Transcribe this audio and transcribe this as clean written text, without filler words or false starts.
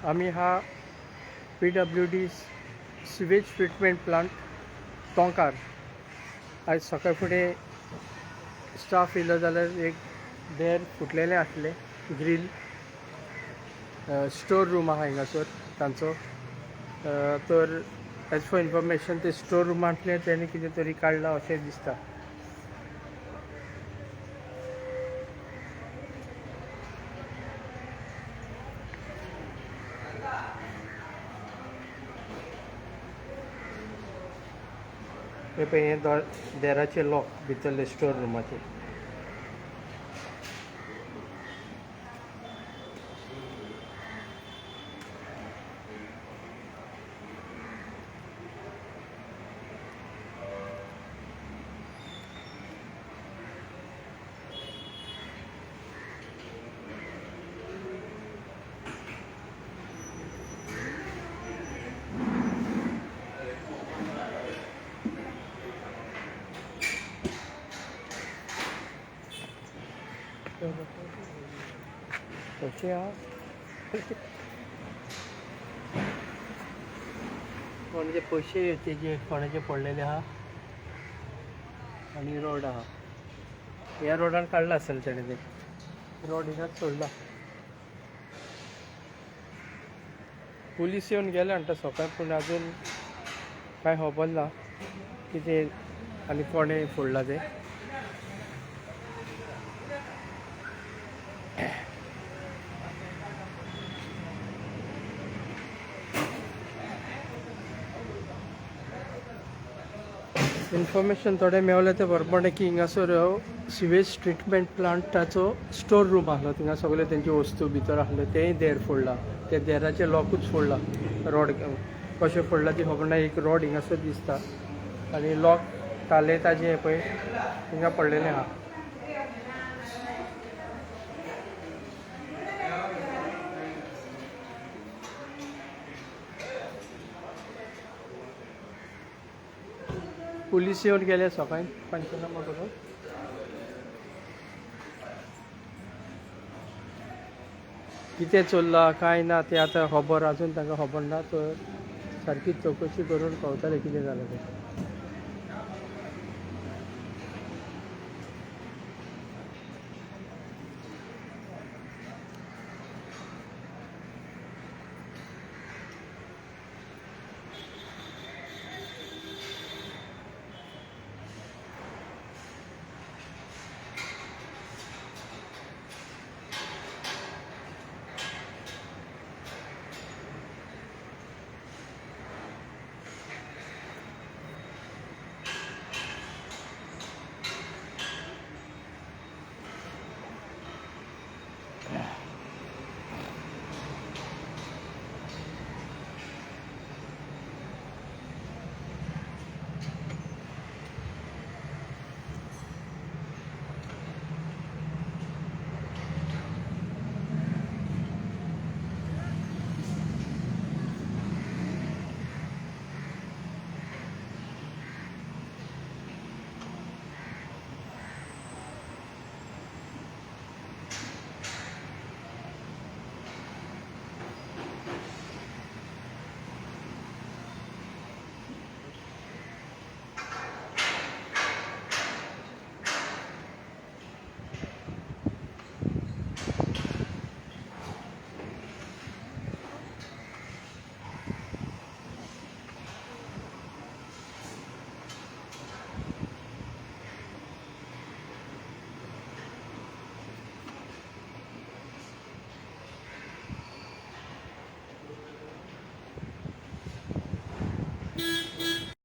आमी हा PWD sewage treatment plant Tonkar. आयज सकाळ फुडें स्टाफ येयलो जाल्यार एक देर फुटलेलें आसलें, ग्रील. स्टोर रूम आहा हिंगासर तांचो. तर एज फॉर इन्फॉर्मेशन ते स्टोर रुमांतलें तेणी कितें तरी काडलां अशें दिसता. हे पळय हें देराचें लॉक भितरलें स्टोर रुमाचें. पयशे आहा कोणाचे पयशे तेजे कोणाचे पडलेले आहा आनी रोड आहा. ह्या रोडान काडला आसतलें तेणें, ते रोड हिंगाच सोडला. पुलीस येवन गेले म्हणटा सकाळी, पूण अजून कांय खबर ना कितें आनी कोणें फोडलां तें. इन्फॉर्मेशन थोडें मेवलें तें बरोबर की हिंगासर सिवेज ट्रिटमेंट प्लांटाचो स्टोर रूम आसलो, थिंगा सगळे तेंच्यो वस्तू भितर आसल्यो, तेंय देर फोडलां. ते देराचें लॉकूच फोडलां. रोड कशें फोडलां ती खबर ना. एक रोड हिंगासर दिसता आनी लॉक ताले ताजें पळय थिंगा पडलेलें आहा. पुलीस येवन गेले सकाळी पंचनामा करून. कितें चल्लां कांय ना तें आतां खबर अजून तांकां खबर ना, तर सारकी चवकशी करून कळटलें कितें जालां तें.